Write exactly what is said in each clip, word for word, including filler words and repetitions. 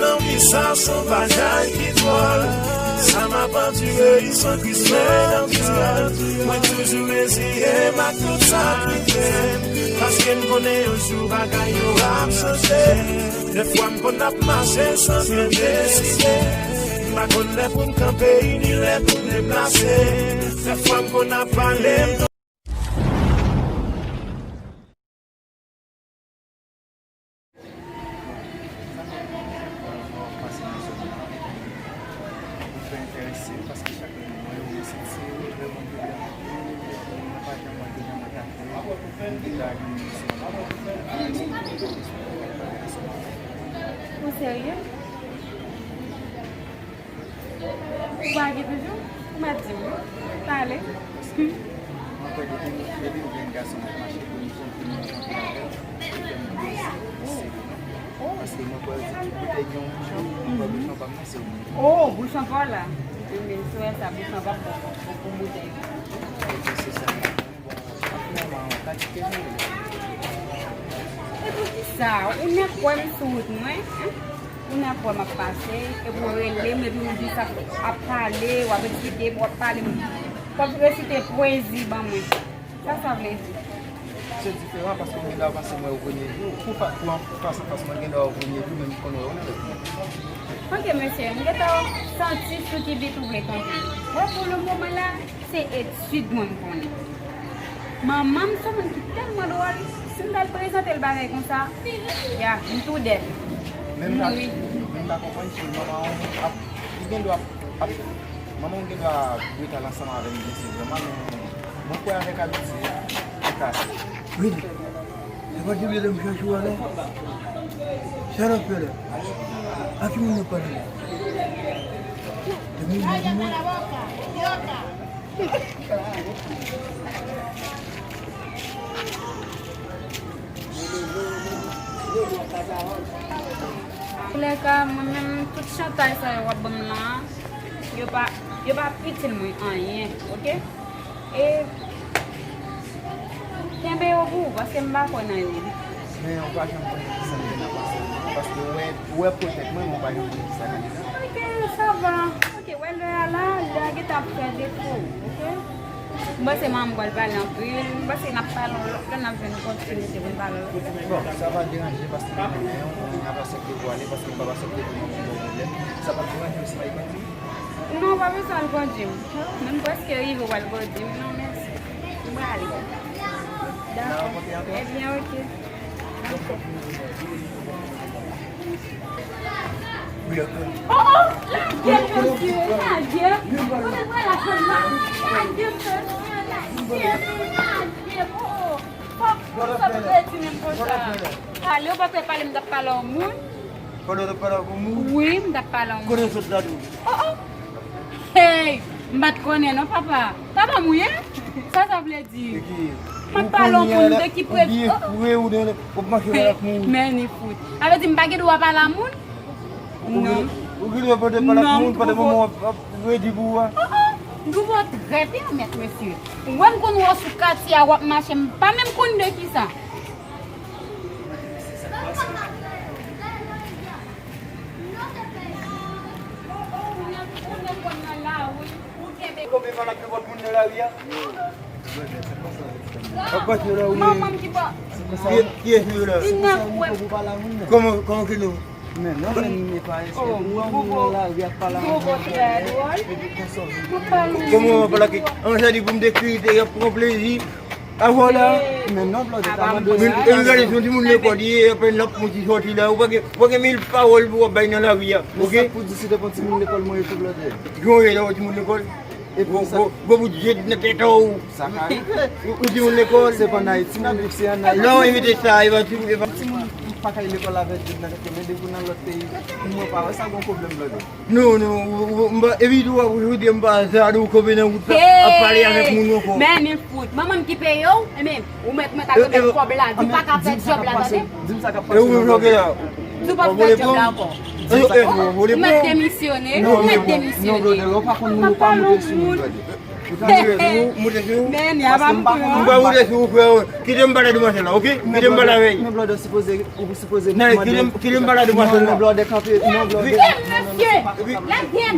Lanmou sa se yon bagay ki dwòl. Sa m ap andire, i san kris mwen nan dyòl. Mwen toujou reziye m ak tout sa k rive m. Paske m konnen yon jou bagay yo ap chanje. Dèfwa m konn ap mache san byen deside. M pa konn lè pou m kanpe, ni lè pou m deplase. Dèfwa m konn ap pale, m Ou serye? Ou pa gen toujou? Ou mèt di m wi. Pale. Mwen kwè depi, depi m jwenn gason m ap mache pou m konn pou m kontre avè l, li fè m plezi. Se vre. Paske mwen kwè poutèt gen yon bouchon, mwen kwè bouchon pa m nan se ou menm. Oh, bouchon pa w la. Ebyen, si w wè sa, bouchon pa m bon pou, pou boutèy. Ebyen, se sa. Bon, ap nòmal, ou ka kite m. E poukisa? Ou nèk wè m sou wout mwen, hein? Ou nèk wè m ap pase, epi w rele m, epi w di sa, ap pale, w ap eksplike m, w ap pale m, w ap resite pwezi ban mwen. Sa sa vle di? Se diferan paske mwen gen dwa panse mwen w premye jou. Pou fa-, pou an, pou fas an fas mwen gen dwa w premye jou, men m konn wè w nan lòt moun. Ok, mesye, m gentan santi sou ki bit ou vle kanpe. Bon, pou le moman la, se etid mwen m konnen. Manman m se yon moun ki tèlman dwòl, si m t al prezante l bagay konsa, ya, m tou dèd. Men m pa, men m pa konprann si manman w ap, li gen dwa ap, manman w gen dwa dwe t al ansanm avè m, byen se vrèman, men mwen kwè avèk abitye, li pase. Vini. Se pa di m ede m chache w ale? Sa n ap fè la? A ki moun n ap pale la? Depi m di mwen. Antoulèka, mwen menm, tout chantay sa yo w ap ban m lan, yo pa, yo pa itil mwen anyen, oke? E kenbe yo pou ou, paske m pa kwè nan yo. Men ou pa janm konnen kisa m gen nan pase m nan, paske ou wè, ou wè pwojè k mwen, men ou pa janm konnen kisa k andedan. Oke, sa va. Oke, wè lè a la, lè a gentan ap fè defo, oke? M panse manman m pral pale anpil, m panse n ap pale yon lòt lè, n ap jwenn opòtinite pou n pale yon lòt lè. Bon, sa pa deranje paske m renmen w, men n ap aksepte pou ale, paske m p ap aksepte pou manman m ba w pwoblèm. Sa p ap deranje w si m al kondi? Non, pa bezwen al kondi m. Men m prèske rive w al kondi m. Non, mèsi. M prale. Dakò. Ebyen, oke. Oh, oh, lage m, mesye, lage m. Kote l pral la, kote l la? Lage m, mesye, lage m, lage m. Oh, oh. Fòk, fòk sa pou te di menm konsa. Ale, ou pa te pale, m t ap pale yon moun. Pandan w t ap pale ak yon moun? Wi, m t ap pale ak yon moun. Kote w sot la tou? Oh, oh. Hey, m pa t konnen non, papa. Papa m wi, hein? Sa sa vle di? M ap pale yon moun de ki pre... Ou byen fre, ou de, w ap mache avèk moun. Men ni fout. Sa vle di m pa gen dwa pale a moun? Non. Ou gen dwa pale ak moun pandan moman w ap, ap redi pou ou a? Oh, oh. M twouve w trè pèmèt, mesye. Ou wè m konn wè w sou katye a, w ap mache, m pa menm konn de kisa. Konbyen malad yo pot moun nan lari a? Manman m ki pa... Kiyès nou yo la? Kòman, kòman ki nou? Men non, men li pa eseye. Ou wè moun nan lari ap pale ak moun. Kòman w ap pale ak... An, sa di pou m dekri, y ap pran plezi. Avè w la. Men non, blòdè, ta mande. Men, e, gade, se yon timoun lekòl, li apèn l ap fon ti sòti la. Ou pa gen, ou pa gen mil pawòl pou w ap bay nan lari a, oke? Men sa k pou di si te fon timoun lekòl mwen ye tou, blòdè? Jan w ye la, w timoun lekòl? Epi sa, gwo, gwo bout jèd nan tèt ou. Sa ka rive. Ou, ou timoun lekòl? Se pa an Ayiti n ap viv, se an Ayiti. Non, evite sa, e pa ti, e pa... Timoun pa ka al lekòl avèk jèd nan tèt yo, men depi w nan lòt peyi, mwen pa wè sa gon pwoblèm, blòdè. Non, non, ou, ou, m pa, epi tou, w ap jodi, m pa sa, ou kanpe nan wout la, ap pale avèk moun ankò. Men ni fout. Manman m ki peye w, e men, ou mèt, mèt al remèt kòb la, di w pa ka fè djòb la, tande? Di m sa k ap pase. E ou menm, jòge la. Di w p ap fè djòb la ankò. Ou mèt demisyone, ou mèt demisyone. Non, blòdè, ou pa konn moun, ou pa monte sou moun, blòdè. Moute sou ou, moute sou ou. Men, y a pa moute, non. M pa moute sou ou, frè. Kite m pale a demwazèl la, oke? Kite m pale avè l. Men blòdè sipoze, ou sipoze mande. Kite m pale a demwazèl la. Non, blòdè kanpe, non, blòdè. Kite m, mesye. Lage m.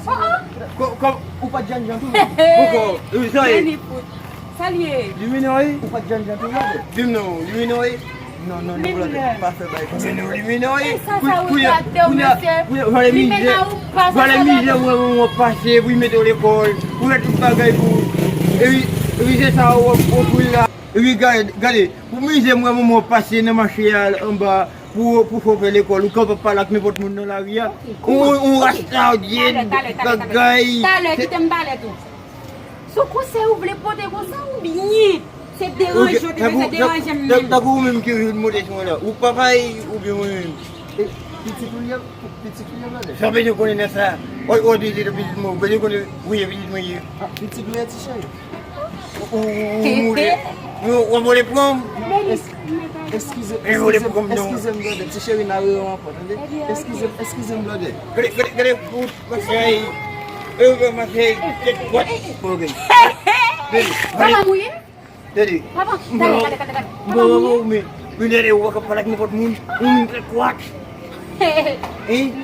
Oh, oh. Ou pa t jènjan tou, non? Poko, wi, sa ye. Sa l ye? Limine, wi. Ou pa t jènjan tou, non? Di m non, limine, wi. Non, non, non, blòdè, pa fè bagay konsa. Limine, limine, wi. E sa, sa retwakte w, mesye. Vale mizè, vale mizè, mwen, mwen, mwen pase, pou mete w lekòl, pou fè tout bagay pou ou. Epi, epi se sa, w, w, w, pou la. Epi, gade, gade, pou mizè, mwen, mwen, mwen pase nan mache a, anba, pou, pou fè w fè lekòl, ou kapab pale ak nenpòt moun nan lari a. Ou, ou rasta, ou di, bagay. Talè, kite m pale tou. Se konsèy ou vle pote konsa oubyen se deranje w te bezwen deranje m menm? Tankou ou menm ki vin monte sou mwen la, ou papa oubyen mwen menm? Pitit ou ye, pitit ou ye, blòdè? Sa w bezwen konnen nan sa? Ou, ou bezwen pitit mwen, ou bezwen konnen, wi, pitit mwen ye. Pitit ou ye, ti cheri? Ou, ou, ou, ou, ou vle pran m? Eskize, eskize m, blòdè, ti cheri, n a reyè ankò, tande? Eskize m, eskize m, blòdè. Gade, gade, gade, fout. Masèy. E, masèy. What? Ok. Papa mouye? Tande. Papa, gade, gade, gade, gade. Papa mouye? Ou nède ou pa ka pale ak nenpòt moun. Ou moun fè kwat.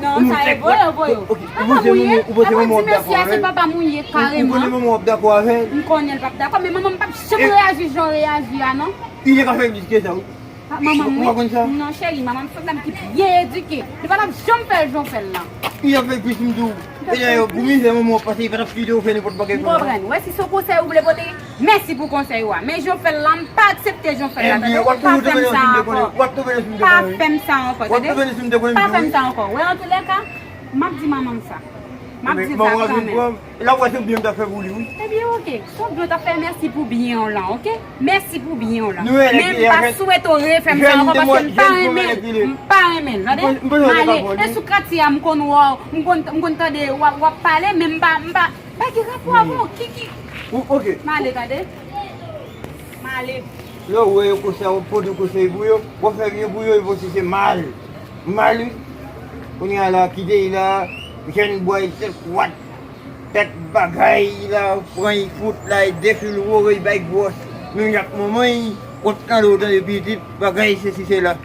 Non, sa e voye, voye. Papa mouye? Ou panse manman w ap dakò avè l? Papa mouye kareman. Ou konnen manman w ap dakò avè l? M konnen l p ap dakò, men manman m p ap janm reyaji jan w reyaji a, non. Li te ka fè plis ke sa, wi. Manman m, wi. Ou pa konn sa? Non, cheri, manman m se yon dam ki byen edike. Li pa t ap janm fè l jan w fè l lan. Li ap fè plis, m di w. E dayè, pou mizè manman w ap pase, li pa t ap kite w fè nenpòt bagay konsa. M konprann. Wè, si se yon konsèy ou vle pote, mèsi pou konsèy ou a. Men jan w fè l la, m pa aksepte jan w fè l la, tande? Pa fè m sa ankò. Pa fè m sa ankò, tande? Pa fè m sa ankò. Wè, antoulèka, m ap di manman m sa. M ap di l sa kanmenm. L ap wè se byen m t ap fè pou li, wi. Ebyen, oke. Se yon byen w t ap fè, mèsi pou byen w lan, oke? Mèsi pou byen w lan. Men m pa swete w refè m sa ankò paske m pa renmen l. M pa renmen l, tande? M ale. E sou katye a, m konn wè w, m konn, m konn tande w ap, w ap pale, men m pa, m pa, pa gen rapò avè w. Ki, ki. M ale, tande? M ale. Lè w wè yo konsa, w ap pote konsèy pou yo, w ap fè byen pou yo, epi se mal. Mal, wi. Kounye a la, kite l la, jèn bway, tèt kwat, tèt bagay la, pran l fout la, e defil wore, bay gwòs. Men y ap manman l, w ap tande, w tande pitit, bagay, sesi, sela.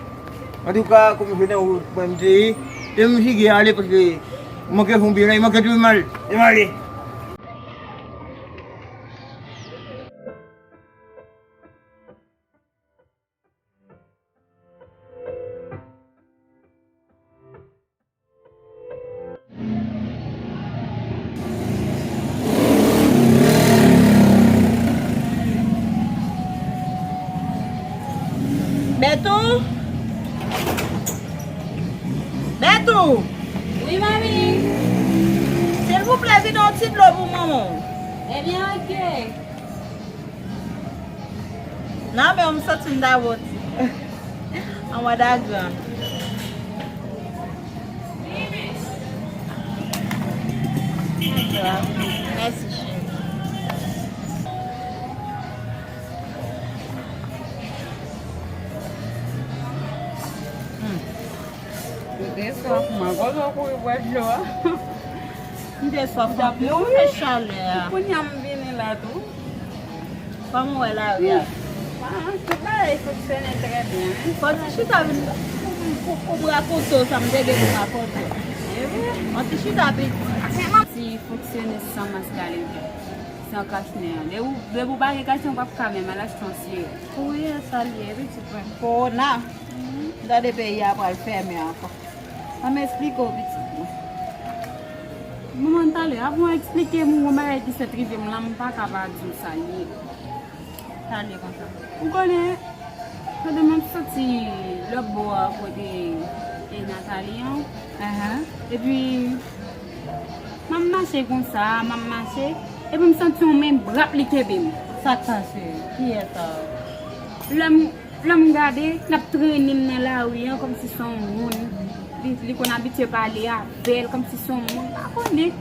Antouka, kòm se nan wout mwen m te ye, te m jige ale paske manke fon byen la, e manke tou mal. E m ale. Bètou? Bètou! Wi, manmi. Silvouplè, vide yon ti dlo pou manman w. Ebyen, oke. Nan men w, m santi m ta bon ti. An mòd agran. Mèsi, cheri. Hmm. Ou te sòf, mwen, kote w kouri bwè dlo a? M te sòf anpil, ou fè chalè a. Kounye a m vini la tou. Kòman w wè lari a? Ah, tout bagay fonksyone trè byen, wi. Fò w ti chita vin pou, pou, pou m rakonte w sa m te gen pou rakonte w. E vre? Fò w ti chita vin. Ti fonksyone san maskalenn. San kachnen an. Depi w, depi w pa gen kachnen, w p ap ka menm al achte yon siwo. Wi, e sa l ye, pitit mwen. Kowona. M tande peyi a pral fèmen ankò. Ban m eksplike w, pitit mwen. Manman, talè, avan w eksplike m yon bagay ki sot rive m lan, m pa ka pa di w sa l ye. Sa l ye konsa? Ou konnen, pandan m ap soti lòt bò a kote e Nathalie an, epi m ap mache konsa, m ap mache, epi m santi yon men brap li kenbe m. Sa k pase? Kiyès sa? Lè m Lè m gade, l ap trennen m nan lari an kòmsi se yon moun. Li, li konn abitye pale avè l kòmsi se yon moun. M pa konnen.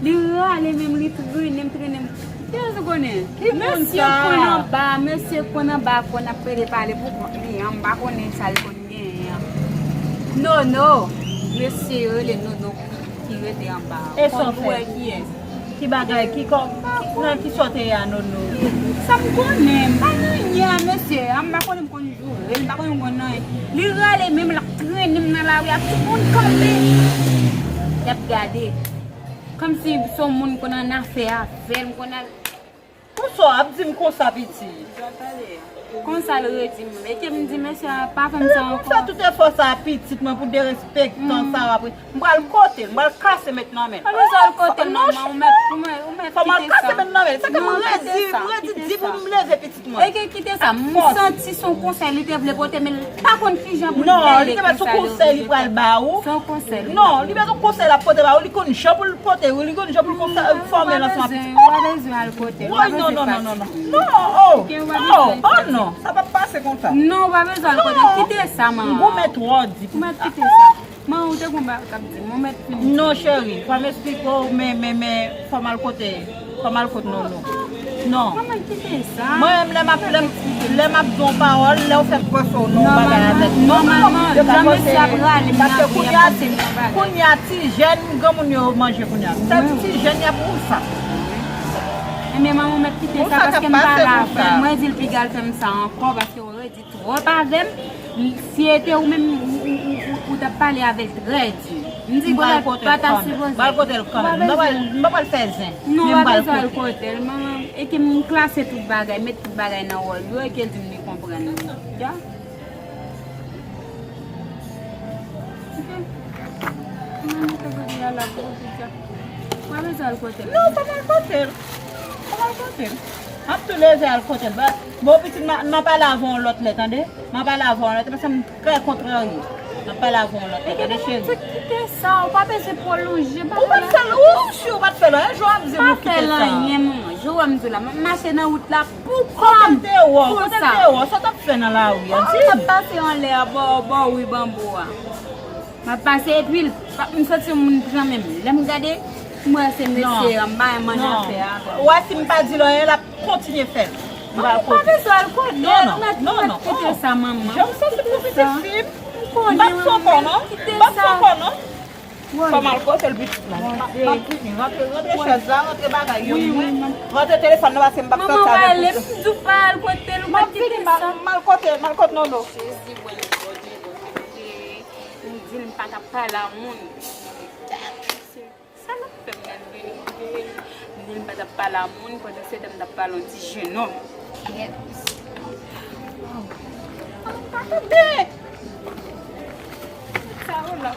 Li rale men m, li trennen m, trennen m. Kiyès ou konnen? Mesye konn anba, mesye konn anba, konn ap pede pale pou kont li an. M pa konnen sa l konn genyen an. Nono. Mesye yo rele Nono ki rete anba an. Fò nou wè kiyès. Ki bagay, ki kò, ki, nan ki sa w te ye a, Nono? Sa m konnen, m pa nan anyen a, mesye a, m pa konnen m konn joure l, m pa konnen m konn anyen. Li rale menm, l ap trennen m nan lari a, tout moun kanpe. Y ap gade. Kòmsi se yon moun m konn annafè avè l, m konn al. Konsa w ap di m konsa, piti? Konsa l redi m. E ke m di mesye a pa fè m sa ankò. Konsa tout efò sa a pitit mwen pou derespektan sa w ap. M pral kote l, m pral kase met nan men l. Pa bezwen al kote l, manman, ou mèt, ou mèt, ou mèt kite sa. Fò m al kase met nan men l. Sa ke m redi, m redi di pou m leve pitit mwen. E ke kite sa, m santi se yon konsèy li te vle pote, men l pa konn kijan pou l pale konsèy. Non, li te mèt se yon konsèy li pral ba ou. Se yon konsèy. Non, li pa se yon konsèy l ap pote ba ou, li konn jan pou l pote, li konn jan pou l fòme l ansanm ak pitit. Ou pa bezwen al kote l. Woy, non, non, non, non, non. Non, oh, oh, oh, non. Sa p ap pase konsa. Non, ou pa bezwen al kote l. Kite sa, manman. M goumen twò di. Ou mèt kite sa. Manman, ou te gon bagay k ap di m, ou mèt fini. Non, cheri, fò m eksplike w, men, men, men, fò m al kote, fò m al kote Nono. Non. Manman, kite sa. Mwen menm, lè m ap, lè m, lè m ap di yon pawòl, lè w fè m panse w nan yon bagay avèk. Nòmalman, jan mesye ap rale m nan, paske kounye a, kounye a ti jèn, granmoun yo manje kounye a. Sèl ti jèn y ap pou sa. Ebyen, manman, ou mèt kite sa, paske m pale avè l, mwen di l piga l fè m sa ankò, paske w redi twòp avè m. Si e te ou menm, ou, ou, ou, ou, ou t ap pale avè l trè di. M di, Godot pa ta sipoze. M pral kote l kanmenm. M pa pral, m pa pral fè zen. Non, ou pa bezwen al kote l, manman. E ke m klase tout bagay, met tout bagay nan wòl yo, e ke l di m li konprann li. Ya. Manman, te kote l la pou ou, ya. Ou pa bezwen al kote l. Non, pa m al kote l. Pa m al kote l. M ap tou leve al kote l. Bon, pitit, m a, m a pale avè w yon lòt lè, tande? M a pale avè w yon lòt lè, paske m trè kontrarye. M a pale avè w yon lòt lè, tande, cheri? Kite sa, ou pa bezwen pwolonje bagay la. Ou pa t fè l, ou si ou pa t fè l, anyen, Joram di m ou kite sa. Pa fè l anyen, manman. Joram di w la, m ap mache nan wout la pou kò m. Kote l te wè w, kote l te wè w, sa w t ap fè nan lari a, di m. M ap pase anlè a, bò, bò wi banbo a. M ap pase epi l, m santi yon moun pran men m. Lè m gade, m wè se mesye a, m pa renmen annafè avè l. Ou wè si m pa di l anyen, l ap kontinye fè l. M pral kote l. Ou pa bezwen al kote l, ou mèt, ou mèt kite sa, manman. Jan m santi pou pitit fi m, m p ap fè ankò non. M p ap fè ankò non. Fò m al kote l pitit mwen. M ap vini. Rantre, rantre chèz la, rantre bagay yo. Rantre telefòn nan, paske m p ap fè sa avèk ou. Manman, m di w pa al kote l, ou mèt kite sa. M al kote, m al kote Nono. Jezi, Bondye, Bondye, Bondye. M di l m pa t ap pale a moun. Sa l ap fè m nan vini. M di l m pa t ap pale a moun, pandan se tan m t ap pale yon ti jenòm. Manman pa tande. Sa yo la.